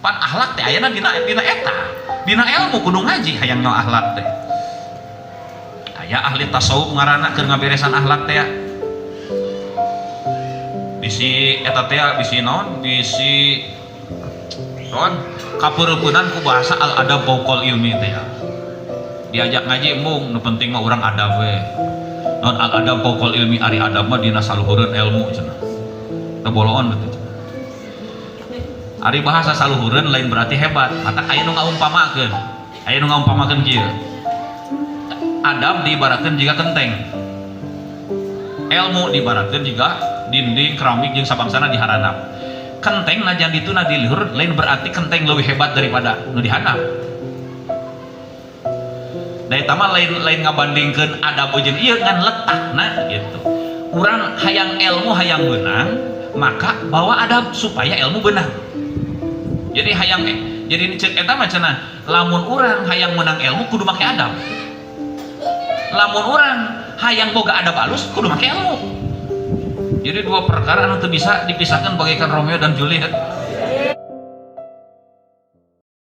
Pan akhlak teh ayana dina dina eta, dina ilmu. Kudu ngaji hayang nyaho akhlak teh. Aya ahli tasawuf ngaranna keur ngaberesan akhlak teh ya. Bisi eta teh, bisi naon, bisi naon, kapeureupeunnan ku bahasa al adab fauqal ilmi teh ya. Diajak ngaji embung, nu penting mah urang adab we. Naon al adab fauqal ilmi, ari adab mah dina saluhureun ilmu cenah. Teu boloon betul cenah. Ari bahasa saluhureun lain berarti hebat. Mata aya nu ngaumpamakeun. Aya nu ngaumpamakeun kieu. Adab diibaratkeun jiga kenteng. Ilmu diibaratkeun jiga dinding keramik jeung sabangsana diharanap. Kenteng najan dituna di luhur lain berarti kenteng lebih hebat daripada nu dihandap. Da eta mah lain lain ngabandingkeun adab jeung ieu, ngan letakna gitu. Urang hayang ilmu, hayang beunang, maka bawa adab supaya ilmu beunang. Jadi hayang, jadi cek eta mah cenah, lamun urang hayang menang ilmu kudu make adab. Lamun urang hayang boga adab alus kudu make ilmu. Jadi dua perkara anu teu bisa dipisahkan bagaikan Romeo dan Juliet.